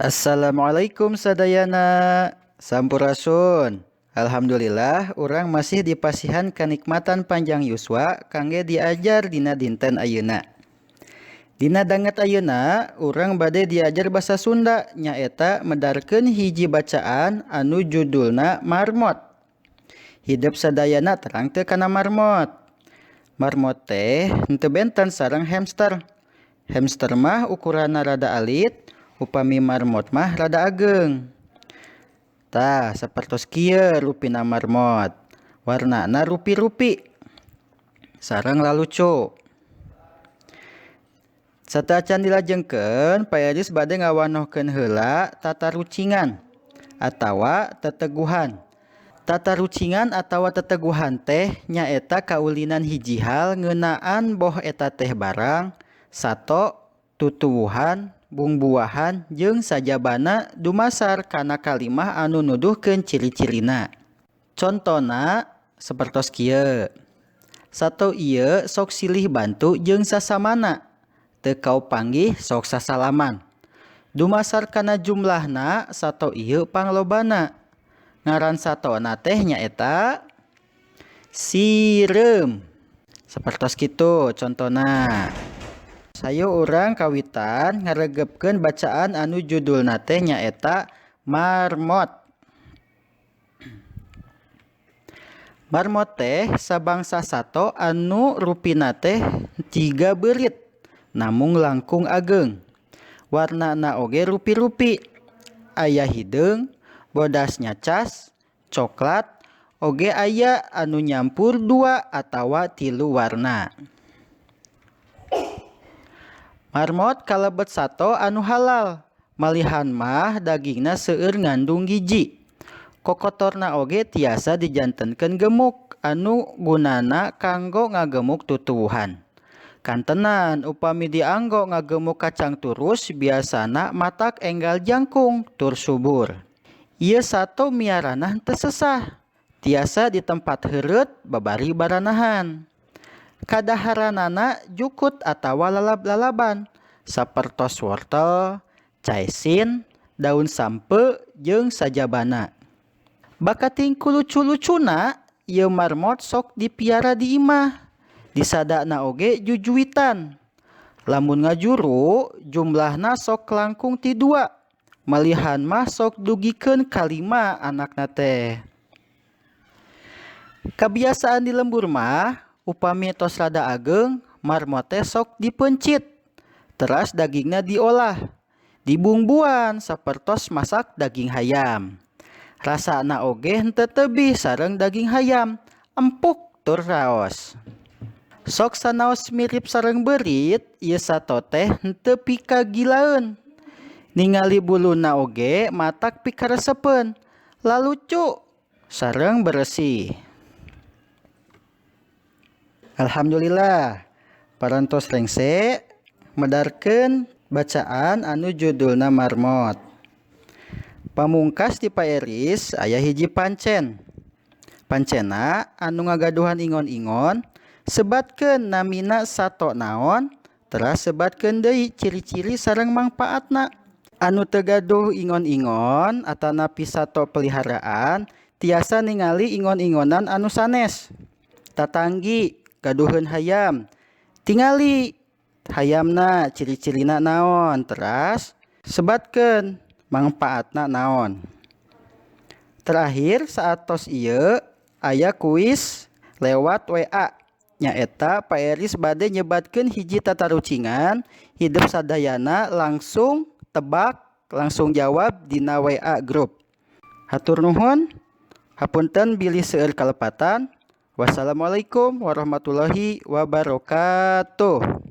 Assalamualaikum sadayana. Sampurasun. Alhamdulillah urang masih dipasihan kanikmatan panjang yuswa kangge diajar dina dinten ayeuna. Dina danget ayeuna urang bade diajar basa Sunda nyaeta medarkeun hiji bacaan anu judulna Marmot. Hidep sadayana terang teu kana marmot. Marmot teh henteu benten sareng hamster. Hamster mah ukuranna rada alit, upami marmot mah rada ageng. Tah sapertos kieu rupina marmot. Warnana rupi-rupi sareng lalucu. Sateuacan dilajengkeun, Pak Eris bade ngawanohkeun heula tatarucingan atawa teteguhan. Tatarucingan atawa teteguhan teh nyaeta kaulinan hiji hal ngeunaan boh eta teh barang, sato, tutuwuhan, bungbuahan jeung sajabana dumasar kana kalimah anu nuduhkeun ciri-cirina. Contona sapertos kieu. Sato ieu sok silih bantu jeung sasamana. Teu kaopanggih sok sasalaman. Dumasar kana jumlahna sato ieu panglobana. Ngaran satona teh nyaeta sireum. Sapertos kitu contona. Hayu urang kawitan ngaregepkeun bacaan anu judulna teh nyaeta Marmot. Marmot teh sabangsa sato anu rupina teh jiga beurit namung langkung ageng. Warnana oge rupi-rupi. Aya hideung, bodas nyacas, coklat, oge aya anu nyampur dua atawa tilu warna. Marmot kalebet sato anu halal, malihan mah dagingna seueur ngandung gizi. Kokotorna oge tiasa dijantenkeun gemuk anu gunana kanggo ngagemuk tutuwuhan. Kantenan upami dianggo ngagemuk kacang turus biasana matak enggal jangkung tur subur. Ieu sato miarana henteu sesah, tiasa di tempat heureut babari baranahan. Kadaharanana jukut atawa lalab-lalaban sapertos wortel, caisin, daun sampeu jeung sajabana. Bakating ku lucu-lucuna ieu marmot sok dipiara di imah. Disadana oge jujuwitan. Lamun ngajuru jumlahna sok langkung ti dua. Malihan mah sok dugikeun ka lima anakna teh. Kabiasaan di lembur mah upami tos rada ageng marmot teh sok dipeuncit. Teras dagingna diolah. Dibungbuan sapertos masak daging hayam. Rasana oge henteu tebih sareng daging hayam, empuk tur raos. Sok sanaos mirip sareng beurit, ieu sato teh henteu pikagilaeun. Ningali buluna oge matak pikaresepeun, lalucu sareng beresih. Alhamdulillah, parantos rengse medarkeun bacaan anu judulna Marmot. Pamungkas ti Pak Eris aya hiji pancen. Pancena anu ngagaduhan ingon-ingon sebatkeun namina sato naon, teras sebatkeun deui ciri-ciri sareng mangpaatna. Anu teu gaduh ingon-ingon atanapi sato peliharaan tiasa ningali ingon-ingonan anu sanes. Tatanggi gaduheun hayam, tingali hayamna ciri-cirina naon, teras sebatkeun mangpaatna naon. Terakhir saatos ieu aya kuis lewat WA. Nyaeta Pak Eris bade nyebatkeun hiji tatarucingan hidep sadayana langsung tebak langsung jawab dina WA grup. Hatur nuhun, hapunten bilih seueur kalepatan. Wassalamualaikum warahmatullahi wabarakatuh.